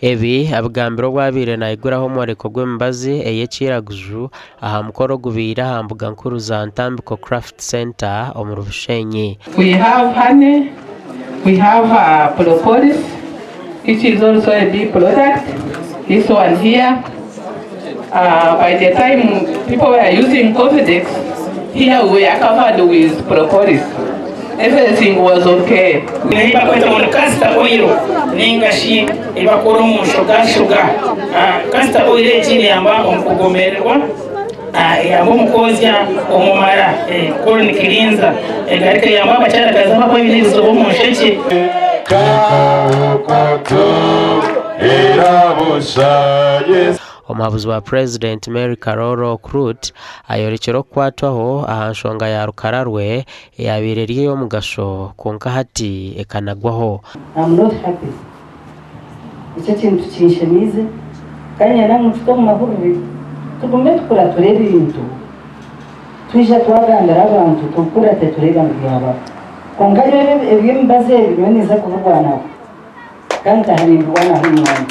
Ebi abigambire obu abaire naiguraho omworeko gw'emibazi ey'ekiiraguju aha mukoro ogubaire aha mbuga nkuru za Ntambiko Craft Centre omuri Bushenyi. We have honey, we have propolis which is also a bee product, this one here. By the time people were using Covidex, here we were covered with propolis. Everything was okay. Ei barikweta ngu ni castor oil ninga shi ei barikukora omu shogashoga. Castor oil egi neyamba omu kugomererwa, eyamba omu kwozya omu mara, colon cleanser. Egaruka eyamba abakyarakazi abarikuba baine ebizibu omu nshekye. Omuhabuzi wa Purezidenti Mary Karooro Okurut ayorekire okukwatwaho aha nshonga ya Rukararwe eyabaire eri ey'omugasho kwonka hati ekanagwaho. I'm not happy. Ekyo ekintu kinshemeize kandi niinyenda ngu mpite omu mahurire tugume tukurature ebintu twija twagambira abantu tubikurate tureeba ngu byabaho. Kwonka nyowe eby'emibazi ebi nyowe ninza kubirwanaho kandi ntaaha nimbirwanaho munonga.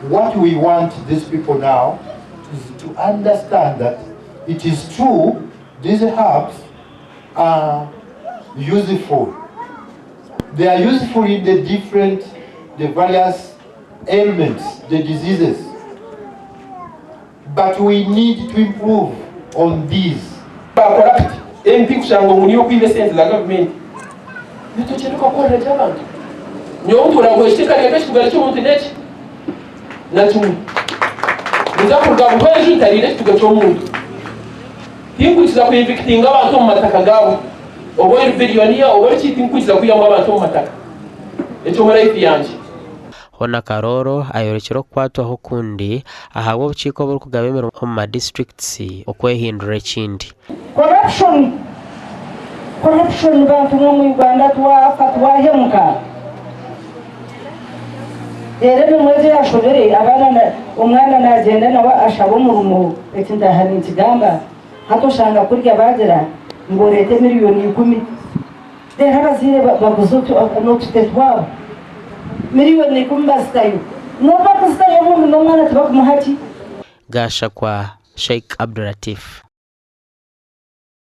What we want these people now is to understand that it is true these herbs are useful. They are useful in the different, the various ailments, the diseases. But we need to improve on these. Ba corrupt MP kushanga ngu niyo okwiba esente za gavumenti nitugyenda okakorera gye abantu. Nyowe ntuura ngu ekiteekateeko ekitugare ky'omuntu n'eki na kimwe. Ninza kuruga Buhweju ntariire ekituga ky'omuntu. Tinkwikiriza ku evictinga abantu omu mataka gaabo. Oba ori billionaire oba ori ki tinkwikiriza kwihamu abantu omu mataka. Ekyo omu life yangye. Hoona Karooro ayorekire okukwatwaho okundi ahabw'obukiiko oburikugaba emirimo omu ma disiturikiti okwehindura ekindi. Corruption Corruption bantu mwe omu Uganda twafa twahemuka reero emirimo egyo eyashobire abaana omwana nagyenda nawe ashaba omurimo eki ntaaha ninkigamba hati oshanga kurya bagira ngu oreete miriyoni ikumi Reero abazaire baguza n'otute twabo, miriyoni ikumi bazitayo. N'obu bakuzitayo obundi n'omwana tibakumuha ki. Gashakwa Sheikh Abdulatif.